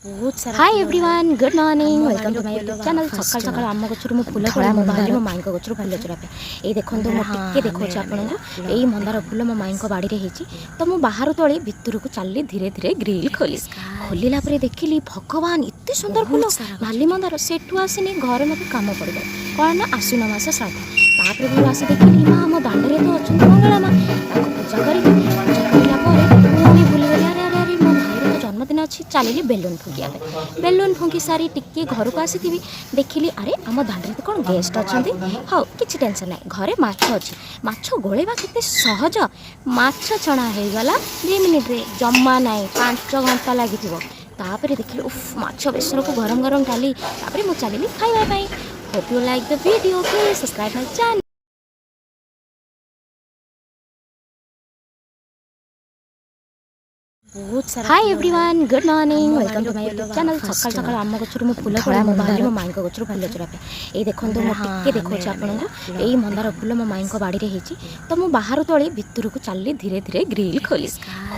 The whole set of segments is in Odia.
ବହୁତ ସାରା ହାଇ ଫୁଲ ଏଭ୍ରିୱାନ୍, ଗୁଡ୍ ମର୍ଣ୍ଣିଂ, ଆମ welcome to ବାଡ଼ିର ମାଇ ଫୁଲ ୟୁଟ୍ୟୁବ୍ ଚ୍ୟାନେଲ୍। ଫାଷ୍ଟ ସକାଳୁ ସକାଳୁ ଆମ ଗଛରୁ ମୁଁ ଫୁଲ ଧଳା ତୋଳି ମୁଁ ବାହାରିଲି ମନ୍ଦାର। ମୋ ମାଇଙ୍କ ଗଛରୁ ଫୁଲ ଚୋରା ପାଇଁ। ଏଇ ଦେଖନ୍ତୁ, ମୁଁ ଟିକେ ଦେଖାଉଛି ମେଳା ଆପଣଙ୍କୁ। ଫୁଲ। ଏଇ ମନ୍ଦାର ଫୁଲ ମୋ ମାଇଙ୍କ ବାଡ଼ିରେ ହେଇଛି। ତ ମୁଁ ବାହାରୁ ତୋଳି ଭିତରକୁ ଚାଲିଲି ଧୀରେ ଧୀରେ। ଗ୍ରିଲ୍ ଖୋଲି ଖୋଲିଲା ପରେ ଦେଖିଲି, ଭଗବାନ, ଏତେ ସୁନ୍ଦର ଫୁଲ, ବହୁତ ସାରା ଗଛ। ନାଲି ମନ୍ଦାର। ସେଠୁ ଆସିନି, ଘରେ ମୋତେ କାମ ପଡ଼ିଗଲା। କ'ଣ ନା ଆଶ୍ୱିନ ମାସ ଶ୍ରାଦ୍ଧ। ତାପରେ ମୁଁ ଆସି ଦେଖିଲି, ମା, ଆମ ଦାଣ୍ଡରେ ତ ଅଛନ୍ତି ମଙ୍ଗଳା ମା। ତାଙ୍କୁ ପୂଜା କରିଲି। ପୂଜା କରିଲା ପରେ ପୁଣି ଭୁଲିଗଲି, ଆରେ ଆରେ ଆରେ, ମୋ ଭାଇର ତ ଜନ୍ମଦିନ ଅଛି। ଚାଲିଲି ବେଲୁନ୍ ଫୁଙ୍କିବା ପାଇଁ। ବେଲୁନ୍ ଫୁଙ୍କି ସାରି ଟିକେ ଘରକୁ ଆସିଥିବି, ଦେଖିଲି, ଆରେ, ଆମ ଦାଣ୍ଡରେ ତ କ'ଣ ଗେଷ୍ଟ ଅଛନ୍ତି। ହଉ, କିଛି ଟେନସନ୍ ନାହିଁ, ଘରେ ମାଛ ଅଛି। ମାଛ ଗୋଳେଇବା କେତେ ସହଜ। ମାଛ ଛଣା ହେଇଗଲା 2 ମିନିଟ୍ରେ, ଜମା ନାହିଁ 5 ଘଣ୍ଟା ଲାଗିଥିବ। ତାପରେ ଦେଖିଲି, ଉଫ୍, ମାଛ ବେସରକୁ ଗରମ ଗରମ ଡାଲି। ତାପରେ ମୁଁ ଚାଲିଲି ଖାଇବା ପାଇଁ। Hope you like the video. Please subscribe my channel. ବହୁତ ସାରା ହାଇ ଫୁଲ ଏଭ୍ରିୱାନ୍, ଗୁଡ୍ ମର୍ଣ୍ଣିଂ, ଆମ welcome to ବାଡ଼ିର ମାଇ ଫୁଲ ୟୁଟ୍ୟୁବ୍ ଚ୍ୟାନେଲ୍। ଫାଷ୍ଟ ସକାଳୁ ସକାଳୁ ଆମ ଗଛରୁ ମୁଁ ଫୁଲ ଧଳା ତୋଳି ମୁଁ ବାହାରିଲି ମନ୍ଦାର। ମୋ ମାଇଙ୍କ ଗଛରୁ ଫୁଲ ଚୋରା ପାଇଁ। ଏଇ ଦେଖନ୍ତୁ, ମୁଁ ଟିକେ ଦେଖାଉଛି ମେଳା ଆପଣଙ୍କୁ। ଫୁଲ। ଏଇ ମନ୍ଦାର ଫୁଲ ମୋ ମାଇଙ୍କ ବାଡ଼ିରେ ହେଇଛି। ତ ମୁଁ ବାହାରୁ ତୋଳି ଭିତରକୁ ଚାଲିଲି ଧୀରେ ଧୀରେ। ଗ୍ରିଲ୍ ଖୋଲି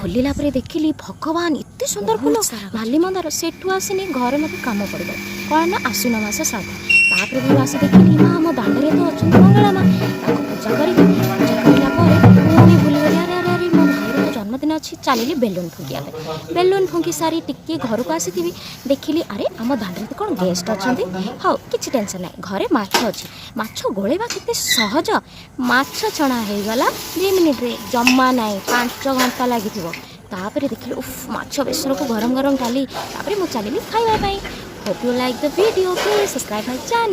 ଖୋଲିଲା ପରେ ଦେଖିଲି, ଭଗବାନ, ଏତେ ସୁନ୍ଦର ଫୁଲ, ବହୁତ ସାରା ଗଛ। ନାଲି ମନ୍ଦାର। ସେଠୁ ଆସିନି, ଘରେ ମୋତେ କାମ ପଡ଼ିଗଲା। କ'ଣ ନା ଆଶ୍ୱିନ ମାସ ଶ୍ରାଦ୍ଧ। ତାପରେ ମୁଁ ଆସି ଦେଖିଲି, ମା, ଆମ ଦାଣ୍ଡରେ ତ ଅଛନ୍ତି ମଙ୍ଗଳା ମା। ତାଙ୍କୁ ପୂଜା କରିଲି। ପୂଜା କରିଲା ପରେ ପୁଣି ଭୁଲିଗଲି, ଆରେ ଆରେ ଆରେ, ମୋ ଭାଇର ତ ଜନ୍ମଦିନ ଅଛି। ଚାଲିଲି ବେଲୁନ୍ ଫୁଙ୍କିବା ପାଇଁ। ବେଲୁନ୍ ଫୁଙ୍କି ସାରି ଟିକେ ଘରକୁ ଆସିଥିବି, ଦେଖିଲି, ଆରେ, ଆମ ଦାଣ୍ଡରେ ତ କ'ଣ ଗେଷ୍ଟ ଅଛନ୍ତି। ହଉ, କିଛି ଟେନସନ୍ ନାହିଁ, ଘରେ ମାଛ ଅଛି। ମାଛ ଗୋଳେଇବା କେତେ ସହଜ। ମାଛ ଛଣା ହେଇଗଲା 2 ମିନିଟ୍ରେ, ଜମା ନାହିଁ 5 ଘଣ୍ଟା ଲାଗିଥିବ। ତାପରେ ଦେଖିଲି, ଉଫ୍, ମାଛ ବେସରକୁ ଗରମ ଗରମ ଡାଲି। ତାପରେ ମୁଁ ଚାଲିଲି ଖାଇବା ପାଇଁ। Hope you like the video. Please subscribe my channel.